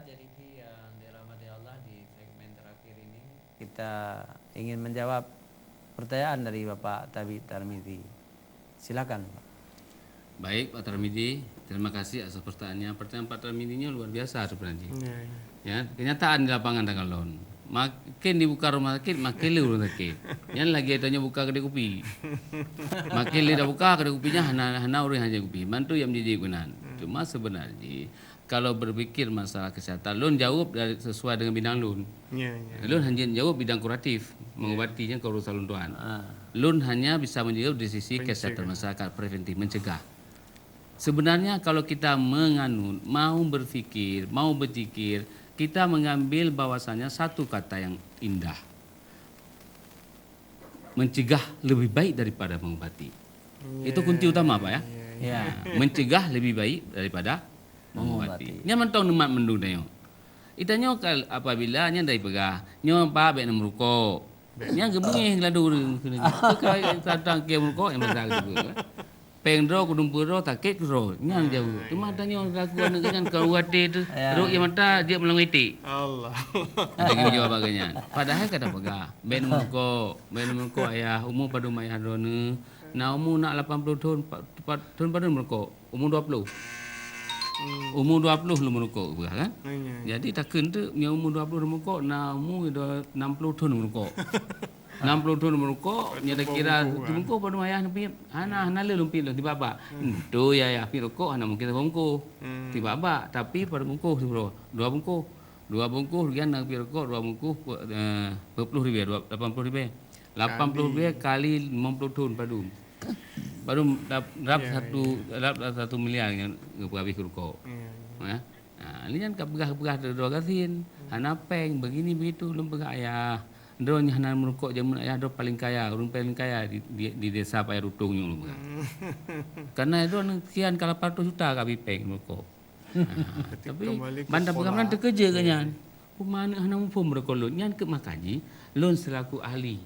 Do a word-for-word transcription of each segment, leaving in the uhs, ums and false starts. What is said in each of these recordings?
Jadi, yang dirahmati Allah, di segmen terakhir ini kita ingin menjawab pertanyaan dari Bapak Tabib Tarmizi. Silakan, Pak. Baik, Pak Tarmizi, terima kasih atas pertanyaannya. Pertanyaan Pak Tarmizi nyoe luar biasa sebenarnya. Ya, ya. Ya, kenyataan di lapangan tanggal lon. Makin dibuka rumah sakit, makin le ureueng sakit. Nyan lagèe tanyoe buka kedai kupi. Makin le dah buka kedai kupi nyan, hana, hana ureueng hana kupi. Bantu nyang menjijik keunan. Hmm. Cuma sebenarnya, kalau berpikir masalah kesehatan, lôn jawab dari, sesuai dengan bidang lôn. Ya, ya. Lôn hana jawab bidang kuratif, ya, mengobati nyan keu urusan lôn tuan. Ah. Lôn hanya bisa menjawab di sisi kesehatan masyarakat, preventif, mencegah. Sebenarnya kalau kita menganut, mau berpikir, mau berzikir, kita mengambil bahwasanya satu kata yang indah. Mencegah lebih baik daripada mengobati. Itu kunci utama, Pak, ya. Ya, ya. Ya, mencegah lebih baik daripada mengobati. Mengobati. Nyan mantong neumat mandum tanyoe. Itanyoe kal-, apabila nyan dari peugah, nyoe Pak bèk neumeurukok. Nyan geubeungèh laju ureueng keuneuk. Keu ka-, ka datang keu meurukok, nyang masa geuteupeue. Pèng droe, keudumpeue droe, sakét keudroe. Nyan jaweueb. Teuma tanyoe laku aneuk nyan ka u até teuh, ya, rhot ie mata, jeuet meulangèe iték. Allah. Ada geujaweueb bak geuh nyan. Padahai ka tapeugah, bèk neumeurukok, bèk neumeurukok ayah, umu padum ayah droeneuh? Na umu nak lapan ploh thon, pa-, pa-, thon padum meurukok? Umu dua ploh. Hmm. Umu dua ploh lôn meurukok, peugah kan? Ya, ya. Jadi takheun teuk, meunyoe umu dua ploh lôn meurukok, na umu dua, enam ploh thon meurukok. Enam ploh thon meurukok, nyan takira teumeukoh padum ayah lôn piep. Hana, hana lé lôn piep lôn, tibak-bak. Hmm. Entu ya, ya, piep rukok hana mungken saboh bungkôh. Hmm. Tibak-bak, tapi padum bungkôh siuroe? Dua bungkôh. Dua bungkôh, rugian na piep rukok, dua bungkôh, eh, dua ploh ribèe, dua, lapan ploh ribèe. Lapan ploh ribèe kali limong ploh thon padum. Padum dap-, dap satu, dap satu miliar nyan geupeuhabéh keu rukok. Ya, ya. Ha? Ha, lé nyan ka peugah-peugah droe gasien, hana pèng, begini begitu, lôn peugah ayah. Droe nyang hana meurukok jameun ayah droe paleng kaya, ureueng paleng kaya di, di, di desa Paya Rutong nyoe lôn peugah. Hmm. Karena droe sian ka lapan ratus juta ka bri pèng meurukok. Ha, tapi banda peugah meunan teukeujeuet geuh nyan. Peue aneuk hana muphom meurukok lôn. Nyan keuh maka jih lôn selaku ahli,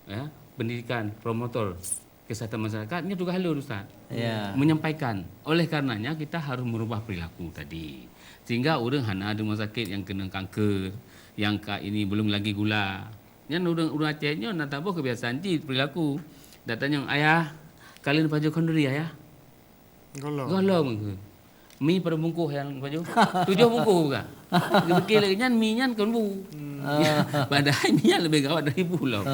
ya, pendidikan, promotor kesehatan masyarakat, nyoe tugas lôn, Ustaz. Ya. Menyampaikan. Oleh karenanya, kita harus merubah perilaku tadi. Sehingga ureueng hana di rumah sakit nyang keunong kanker, nyang ka ini, belum lagi gula. Nyan ureueng, ureueng Aceh nyoe na taboh kebiasaan jih perilaku. Datang nyang, "Ayah, kalian pajoh khanduri, Ayah?" Gohlom. Gohlom keuh. Mi padum bungkôh nyang pajoh? Tujoh bungkôh ka. Geupikir lagèe nyan, mi nyan kon bu. Hmm. Padahai mi nyan leubeh gawat dari bu lom.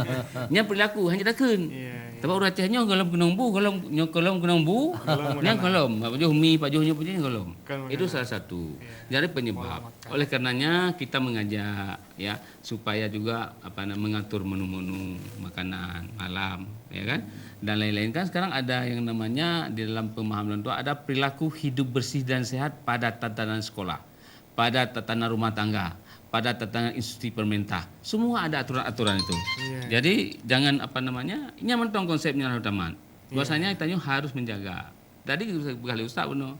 Nyan perilaku, hana takheun. Ya, ya. Sabab ureueng Aceh nyoe gohlom keunong bu, gohlom, nyoe gohlom keunong bu, gohlom nyan makanan. Gohlom. Pajoh mi, pajoh nyoe, pajoh nyan gohlom. Kan makanan. Itu salah satu. Ya. Jadi penyebab. Pola makan. Oleh karenanya kita mengajak, ya, supaya juga, apa nama, mengatur menu-menu makanan malam, ya kan? Dan lain-lain. Kan sekarang ada yang namanya di dalam pemahaman orang tua ada perilaku hidup bersih dan sehat pada tatanan sekolah, pada tatanan rumah tangga, pada tatanan institusi pemerintah. Semua ada aturan-aturan itu. Iya. Jadi jangan, apa namanya, nyan mantong konsepnya harus tamat. Iya. Bahwasanya kita nyoe harus menjaga. Tadi peugah lé Ustaz bunoe.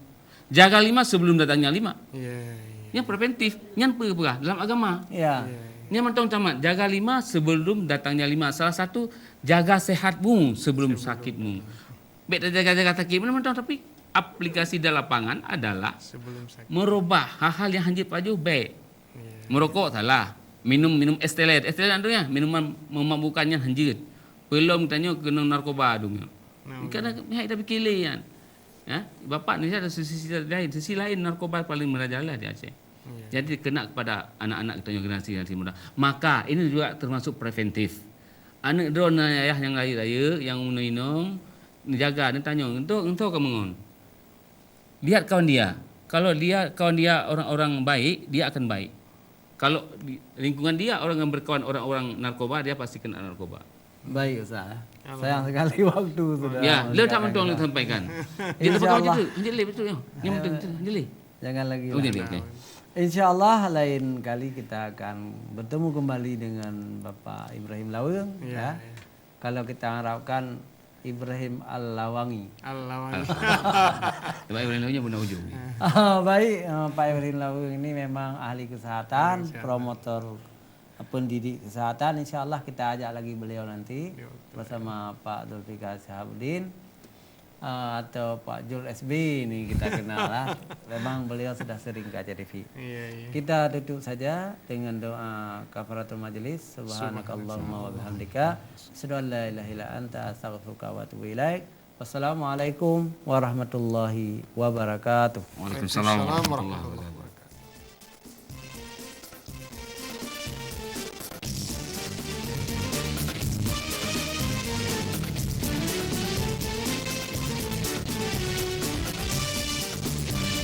Jaga lima sebelum datangnya lima. Ya, ya. Nyan preventif, nyan peue peugah dalam agama. Ya. Ya, ya. Nyan mantong tamat, jaga lima sebelum datangnya lima. Salah satu, jaga sehatmu sebelum sakitmu. Sebelum datang. Bèk tajaga-jaga sakit mantong, tapi aplikasi di lapangan adalah sebelum sakit. Merubah hal-hal yang hanjeuet pajoh bèk. Ya. Merokok salah, minum, minum es teler. Es teler tu ya, minuman memabukkan nyan hanjeuet. Peulom tanyoe keunong narkoba dunia. Nah, kadang pihak kita pikir lé nyan. Ya, Bapak ni ada sisi, sisi lain, sisi lain narkoba paling merajalela di Aceh. Iya. Jadi kena kepada anak-anak kita yang generasi, generasi muda. Maka ini juga termasuk preventif. Aneuk droe na ayah nyang rayeuk-rayeuk, nyang inong-inong, neujaga, neutanyong, "Entoe, entoe ka meungon?" Lihat kawan dia. Kalau dia, kawan dia orang-orang baik, dia akan baik. Kalau di lingkungan dia orang yang berkawan orang-orang narkoba, dia pasti kena narkoba. Baik, Ustaz. Sayang sekali waktu sudah mendekati kita. Ya, le that mantong lôn sampaikan. Insya Allah. Dia tak pakai betul. Dia le betul ya. Yang betul, betul. Dia le. Jangan lagi lah. Oh, dia le, okey. Insya Allah lain kali kita akan bertemu kembali dengan Bapak Ibrahim Laweng, ya, ya. Kalau kita harapkan Ibrahim Al-Lawangi. Al-Lawangi. Sebab Ibrahim Laweng pernah ujung. Ah, baik, eh, Pak Ibrahim Laweng ini memang ahli kesehatan, ahli kesehatan, promotor pendidik kesehatan. Insya Allah kita ajak lagi beliau nanti, ya, betul, bersama Pak Zulfikar Syahabuddin. ah, atau Pak Jul S B ni kita kenal lah. Memang beliau sudah sering ke Aceh T V. Iya, iya. Kita tutup saja dengan doa kafaratul majlis. Subhanakallahumma wa bihamdika, asyhadu an la ilaha illa anta, astaghfiruka wa atubu ilaik. Wassalamualaikum warahmatullahi wabarakatuh. Waalaikumsalam warahmatullahi wabarakatuh.